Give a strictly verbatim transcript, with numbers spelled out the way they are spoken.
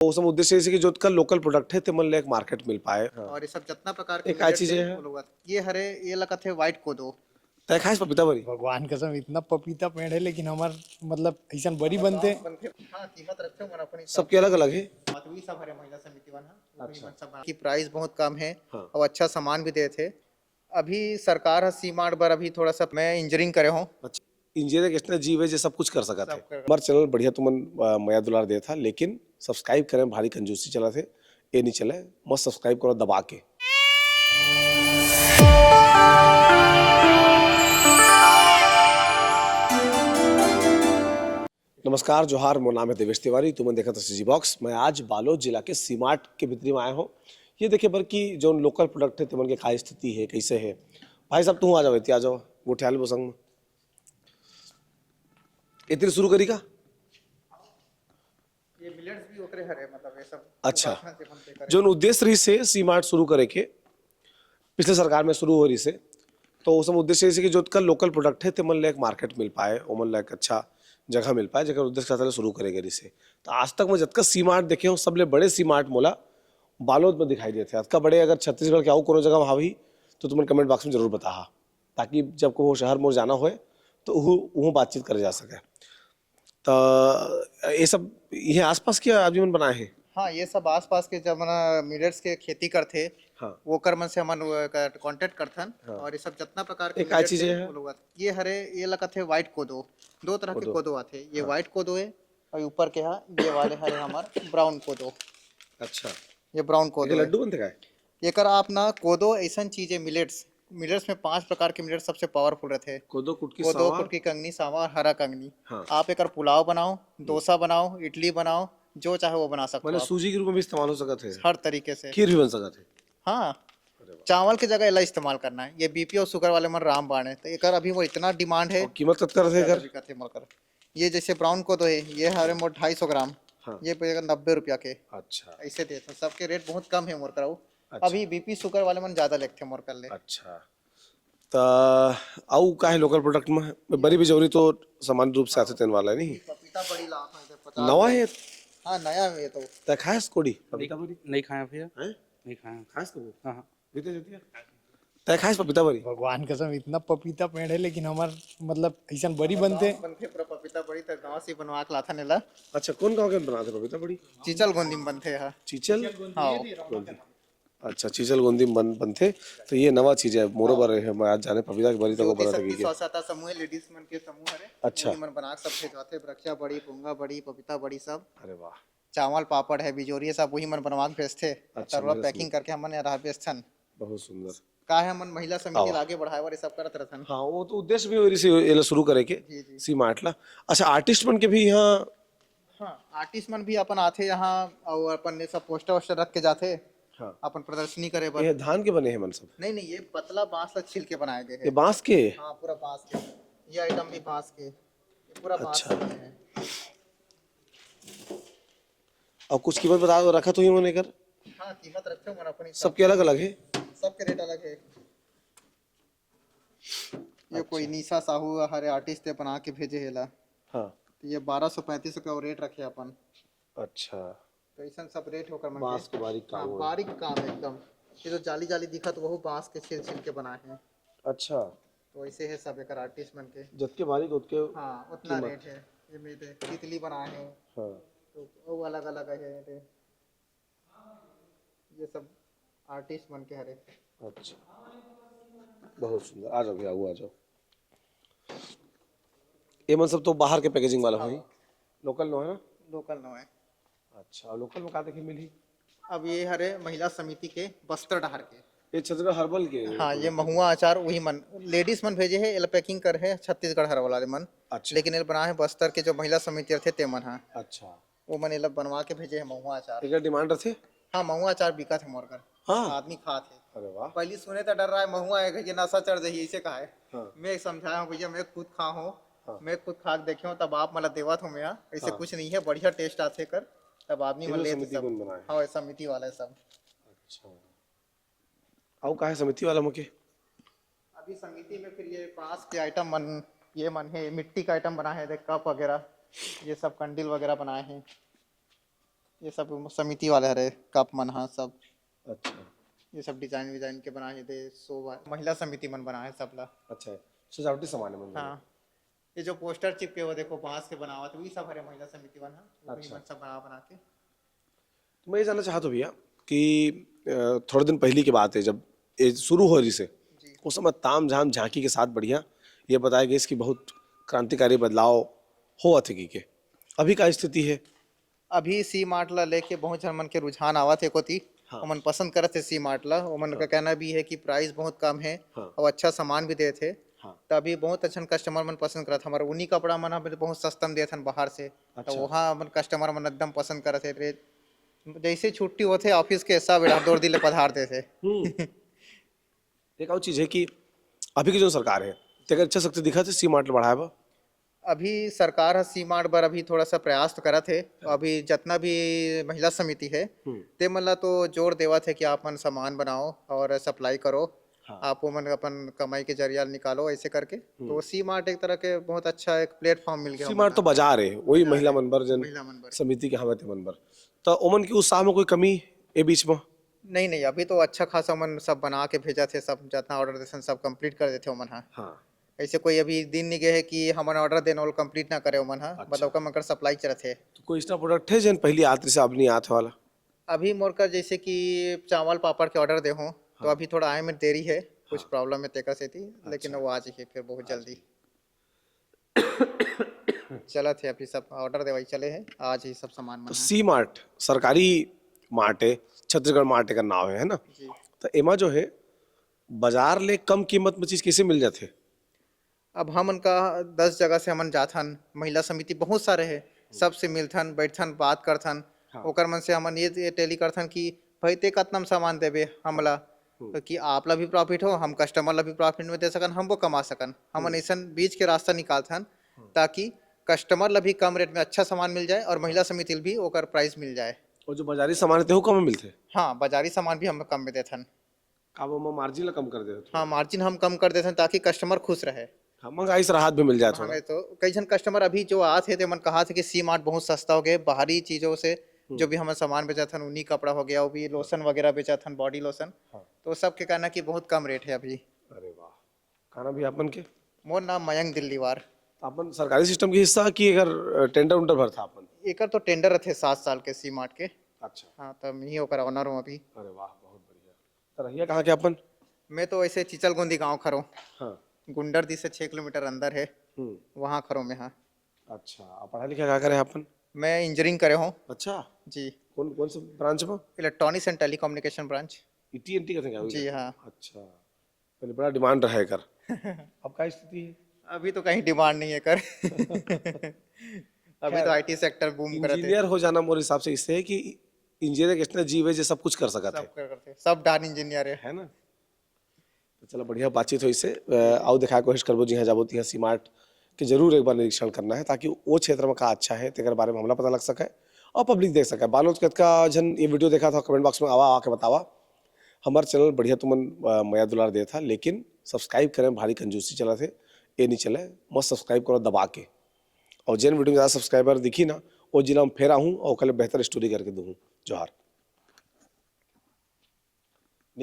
तो वो सब उद्देश्य ऐसे कि जो का लोकल प्रोडक्ट है, ते मन ले एक मार्केट मिल पाए। हाँ। और ये सब जितना प्रकार के एक आय चीज है। ये हरे, ये लगत है व्हाइट कोदो। तय खाइस पपीता बरी? भगवान कसम, इतना पपीता पेड़ है, लेकिन हमार मतलब ऐसा बरी बनते। हाँ, कीमत रखते हो मन अपनी। सबके अलग अलग है। मतवी सब हरे महिला समिति वाला। अच्छा। की प्राइस बहुत कम है। हाँ। और अच्छा सामान भी देते। अभी सरकार ह सी मार्ट बर अभी थोड़ा सा मैं इंजीनियरिंग करे हूँ। अच्छा, इंजीनियर के इतना जीव है जो सब कुछ कर सकत है। हमारे चैनल बढ़िया तुमन मया दुलार देत हा, लेकिन सब्सक्राइब करें, भारी कंजूसी चलत है, ये नहीं चले। मस्त सब्सक्राइब करो दबा के। नमस्कार, जोहार, मोर नाम है देवेश तिवारी, तुमन देखत हो सीजी बॉक्स। मैं आज बालोद जिला के सीमाट के भीतरी में आए हूँ। ये देखे बर कि जो लोकल प्रोडक्ट है, तेमन के का स्थिति है, कैसे है। भाई साहब, तू आ जाओ, इतनी आ जाओ, गोठियाल बसंग में। इतनी शुरू करी का? ये मिलेट्स भी ओकरे हरे, मतलब ये सब अच्छा। जो उद्देश्य रही से सीमाट शुरू करे के, पिछले सरकार में शुरू हो रही से, तो वो सब उद्देश्य जैसे कि जो का लोकल प्रोडक्ट है, तेमन ले एक मार्केट मिल पाए, ओमन ले एक अच्छा जगह मिल पाए, जेकर उद्देश्य का शुरू करे गए से। तो आज तक मैं जतका सी मार्ट देखे हूँ, सबले बड़े सी मार्ट मोला बालोद में दिखाई देते हैं। अतका बड़े अगर छत्तीसगढ़ के आऊ कोनो जगह वहाँ भी, तो तुमन कमेंट बॉक्स में जरूर बताहा, ताकि जब को शहर मोर जाना होए, तो वहाँ बातचीत करे जा सके। तो ये सब ये आसपास के आदमी मन बनाए हैं। हाँ, ये सब आसपास के जब मन मिलेट्स के खेती करथे, हाँ। वो कर मन से हमन कॉन्टेक्ट करथन। हाँ। और ये सब जितना प्रकार के एक आय चीज है। ये हरे, ये लगत है व्हाइट कोदो। दो तरह के कोदो आथे। ये हाँ। व्हाइट कोदो है और ऊपर के हा ये वाले हरे हमार ब्राउन कोदो। अच्छा। ये ब्राउन कोदो लड्डू बनते का? एकर आप ना कोदो ऐसा चीज है, मिलेट्स मिलेट्स में पांच प्रकार के मिलेट्स सबसे पावरफुल रहते हैं। कोदो, कुटकी, कोदो, सावा। कुटकी, कंगनी, सावा और हरा कंगनी। हाँ। आप एक पुलाव बनाओ, डोसा बनाओ, इडली बनाओ, जो चाहे वो बना सकते हो। सूजी के रूप में भी इस्तेमाल हो सकता है, हर तरीके से। खीर भी बन सकता है। हाँ, चावल की जगह इला इस्तेमाल करना है। ये बीपी और शुगर वाले मन राम बाण है, तो एक अभी वो इतना डिमांड है। कीमत कतका रहथे एकर? ये जैसे ब्राउन कोदो है, ये हरे मोर ढाई सौ ग्राम। हाँ। ये पड़ेगा नब्बे रुपया के। अच्छा। ऐसे देते हैं, सबके रेट बहुत कम है मोर कराऊ। अच्छा। अभी बीपी शुगर वाले मन ज्यादा लेते हैं मोर कर ले। अच्छा। त आऊ का है लोकल प्रोडक्ट में? बरी बिजौरी तो सामान्य रूप से आते तेन वाला है नहीं। पपीता बड़ी लाभ है, पचास नवा है? हाँ, नया है ये तो। तय खास कोड़ी पपीता बरी? नहीं खाया भैया। हैं? नहीं खाया। खास को? हाँ, हाँ। जीते जीते। तय खास पपीता बरी? भगवान कसम, इतना पपीता पेड़ है, लेकिन हमार मतलब ऐसा बरी बनते। बनते पूरा पपीता बरी त गांव से बनवा के लाथा नेला। अच्छा, कौन गांव के बनाते पपीता बरी? चीचल गोंदी में बनते हैं। चीचल? हाँ। अच्छा, चीचल गोंदी बन बनथे। तो ये नवा चीज है मोरो बर है। मैं आज जाने पपीता के बरी तक ज्योति बना शक्ति सकी। स्वच्छता समूह है, लेडीज मन के समूह हरे। अच्छा। मन बना के सब भेजवाथे, वृक्षा बड़ी, पोंगा बड़ी, पपीता बड़ी सब। अरे वाह। चावल पापड़ है, बिजोरी है, सब वही मन बनवा के भेजथे। अच्छा, तरुआ पैकिंग करके हमन यहाँ बेचथन। बहुत सुंदर। का है, हमन महिला समिति ला आगे बढ़ाए बर ये सब करत रहथन। हाँ, वो तो उद्देश्य भी वही से एला शुरू करे के। जी, जी। सी मार्ट ला। अच्छा, आर्टिस्ट मन के भी यहाँ हाँ, आर्टिस्ट मन भी अपन आथे यहाँ और अपन ये सब पोस्टर वोस्टर रख के जाथे। हाँ। अपन प्रदर्शनी करे बर। ये धान के बने हैं मन सब? नहीं, नहीं, ये पतला बांस ला छील के बनाए गए हैं। ये बांस के? हाँ, पूरा बांस के। ये आइटम भी बांस के, ये पूरा बांस अच्छा। के है। और कुछ कीमत बता दो, रखा तो ही मन एकर? हाँ, कीमत रखते हो मन अपनी। सबके अलग अलग है? सबके रेट अलग है। ये अच्छा। कोई निशा साहू हरे आर्टिस्ट है, बना के भेजे है ला। हाँ। तो ये बारह सौ पैंतीस का रेट रखे अपन। अच्छा। तो ऐसा सब रेट होकर मन बांस के। के बारीक काम हाँ, हो। बारीक काम एकदम। ये तो जाली जाली दिखा तो वो बांस के छील छील के बनाए हैं। अच्छा। तो ऐसे है सब एक आर्टिस्ट मन के। जतके बारीक उतके हाँ, उतना कीमत। रेट है। ये मेरे तितली बनाए हैं। हाँ। तो वो अलग अलग है। ये सब आर्टिस्ट मन के हरे। अच्छा, बहुत सुंदर। आ जाओ भैया, आ जाओ। ये मन सब तो बाहर के पैकेजिंग वाला होही। लोकल नो है ना? लोकल नो है। अच्छा, और लोकल में का देखे मिली? अब ये हरे महिला समिति के बस्तर डहार के। ये छत्तीसगढ़ हर्बल के? हाँ, ये महुआ अचार वही मन, लेडीज मन भेजे है, एला पैकिंग कर है छत्तीसगढ़ हर्बल वाले मन। अच्छा। लेकिन एला बना है बस्तर के जो महिला समिति रथे ते मन हा। अच्छा। वो मन एला बनवा के भेजे है महुआ अचार। एकर डिमांड रथे? हाँ, महुआ अचार बिकत है मोर घर। हाँ। आदमी खात है। अरे वाह। पहली सुने तो डर रहा है महुआ है कि नशा चढ़ जाही, ऐसे कहा है। हाँ। मैं समझाया हूँ, भैया मैं खुद खा हूँ, हाँ। मैं खुद खा के देखे हूँ, तब आप मला देवत हो मैं, ऐसे हाँ। कुछ नहीं है, बढ़िया टेस्ट आथे कर, तब आदमी मन ले समिति सब। कौन बनाए? हाँ, समिति वाला है सब। अच्छा। आऊ का है समिति वाला मुके? अभी समिति में फिर ये बांस के आइटम मन, ये मन है, मिट्टी का आइटम बना है, देख कप वगैरह, ये सब कंडील वगैरह बनाए हैं। ये सब समिति वाले हरे, कप मन हा सब। अच्छा। ये सब डिजाइन विजाइन के बनाए हे, दे शो वा-, महिला समिति मन बनाए हे सब ला। अच्छा, सजावटी सामान है मंदिर में। हाँ, ये जो पोस्टर चिपके वो देखो, बांस के बनावत, वही सब हरे महिला समिति मन हा, वही अच्छा। मन सब बना बना के। तो मैं ये जानना चाहता हूँ भैया कि अ, थोड़े दिन पहले की बात है, जब ये शुरू हो रही से, जी। उस समय ताम झाम झांकी के साथ बढ़िया ये बताया गया कि बहुत क्रांतिकारी बदलाव होवत हे कि के। अभी का स्थिति है? अभी सी मार्ट ला लेके बहुत झन मन के रुझान आवत हे कोती। हाँ। ओमन पसंद करत हे सी मार्ट ला। ओमन का कहना भी है कि प्राइस बहुत कम है हाँ। और अच्छा सामान भी देत हे। हाँ। तो अभी बहुत अच्छा कस्टमर मन पसंद करत। हमारे ऊनी कपड़ा मन ह बहुत सस्ता में देत हन बाहर से। तो अच्छा। वहाँ मन कस्टमर मन एकदम पसंद करत हे। रे-, जैसे छुट्टी होथे ऑफिस के, सब एड़ा दौड़ दिले पधार देथे। हम्म। एक और चीज है कि अभी की जो सरकार है, तेकर इच्छा शक्ति दिखत हे सी मार्ट बढ़ाए बर? अभी सरकार ह सी मार्ट बर अभी थोड़ा सा प्रयास तो करत हे। तो अभी जितना भी महिला समिति है, हम्म। ते मन ला तो जोर देवत हे कि आप मन सामान बनाओ और सप्लाई करो। हाँ। आप वो मन अपन कमाई के जरिया निकालो, ऐसे करके। तो सी मार्ट एक तरह के बहुत अच्छा एक प्लेटफॉर्म मिल गया सी हमन मार्ट तो ला। बाजार है, वही महिला मन बर, जन महिला मन बर। समिति के हवे ते मन बर। तो ओमन के उत्साह में कोई कमी ए बीच में? नहीं, नहीं, अभी तो अच्छा खासा मन सब बना के भेजत हे, सब जितना ऑर्डर देथन सब कंप्लीट कर देथे ओमन ह। हाँ। ऐसे कोई अभी दिन नहीं गए है कि हमन ऑर्डर देन और कंप्लीट ना करे ओमन ह, मतलब ओकर मन कर सप्लाई चलत हे। तो कोई ऐसा प्रोडक्ट है जन पहली आत से अब नहीं आत वाला? अभी मोर कर जैसे कि चावल पापड़ के ऑर्डर दे हो, तो अभी थोड़ा आए में देरी है, कुछ प्रॉब्लम है तेकर सेती, लेकिन वो आ जाइए फिर बहुत जल्दी। चलत हे, अभी सब ऑर्डर देवाई चले हे, आज ही सब सामान तो मन है। सी मार्ट सरकारी मार्ट है, छत्तीसगढ़ मार्ट एकर नाम है, है ना? जी। तो एमा जो है बाजार ले कम कीमत में चीज कैसे मिल जाथे? अब हमन का दस जगह से हमन जाथन, महिला समिति बहुत सारे है, सबसे मिलथन, बैठथन, बात करथन। हाँ। ओकर मन से हमन ये, ये टैली करथन कि भाई ते कतना में सामान देबे हमला, तो कि आप ला भी प्रॉफिट हो, हम कस्टमर ला भी प्रॉफिट में दे सकन, हम वो कमा सकन। हमन ऐसन बीच के रास्ता निकालथन ताकि कस्टमर ला भी कम रेट में अच्छा सामान मिल जाए और महिला समिति ल भी ओकर प्राइस मिल जाए। और जो बाजारी सामान है तेहू कम में मिलथे? हाँ, बाजारी सामान भी हम कम में देथन। का वो मार्जिन ला कम कर दे? हाँ, मार्जिन हम कम कर देथन ताकि कस्टमर खुश रहे। हाँ, महंगाई से राहत भी मिल जाए थोड़ा। हाँ, तो कई झन कस्टमर अभी जो आत हे, ते मन कहा थे कि सी मार्ट बहुत सस्ता हो गए, बाहरी चीजों से जो भी हमन सामान बेचत हन, ऊनी कपड़ा हो गया, वो भी लोशन वगैरह बेचत हन, बॉडी लोशन, हाँ। तो सबके कहना कि बहुत कम रेट है अभी। अरे वाह, का नाम भी आपन के? मोर नाम मयंक दिल्लीवार। आपन सरकारी सिस्टम के हिस्सा कि अगर टेंडर उंडर भरथा आपन? एकर तो टेंडर थे सात साल के सी मार्ट के। अच्छा। हाँ, तो मैं ही ओकर ऑनर हूँ अभी। अरे वाह, बहुत बढ़िया। तो रहिया कहाँ के आपन? मैं तो वैसे चिचलगोंदी गाँव खरो, हाँ। गुंडरदी से छः किलोमीटर अंदर है, हम्म। वहाँ खरो मैं। हाँ, अच्छा, आप पढ़ा लिखा का करे आपन? मैं इंजीनियरिंग करे हूँ। अच्छा, जी, कौन कौन से ब्रांच में? Electronics and telecommunication branch. ETNT का थे क्या? जी हाँ। अच्छा, पहले बड़ा डिमांड रहा है कर। अब का स्थिति है? अभी तो कहीं डिमांड नहीं है कर। अभी तो आईटी सेक्टर बूम करत है। इंजीनियर हो जाना मोर हिसाब से इससे है कि इंजीनियर के इतना जीव है जो सब कुछ कर सकता है, सब कर करते, सब डॉन इंजीनियर है। है ना? तो चलो, बढ़िया बातचीत हो इससे। अ, आओ दिखाए कोशिश करबो, जी हाँ, जाबो तिहाँ सी मार्ट के जरूर एक बार निरीक्षण करना है, ताकि वो क्षेत्र में का अच्छा है तेकर बारे में हमला पता लग सके और पब्लिक देख सके। बालोद कतका झन ये वीडियो देखा था, कमेंट बॉक्स में आवा, आके बतावा। हमार चैनल बढ़िया तुमन, अ, मया दुलार देत हा, लेकिन सब्सक्राइब करें, भारी कंजूसी चलत हे, ये नहीं चले। मस्त सब्सक्राइब करो दबा के, और जेन वीडियो में ज़्यादा सब्सक्राइबर दिखी ना, वो जिला हम फेर आहूँ और ओकर ले बेहतर स्टोरी करके दूँ। जोहार।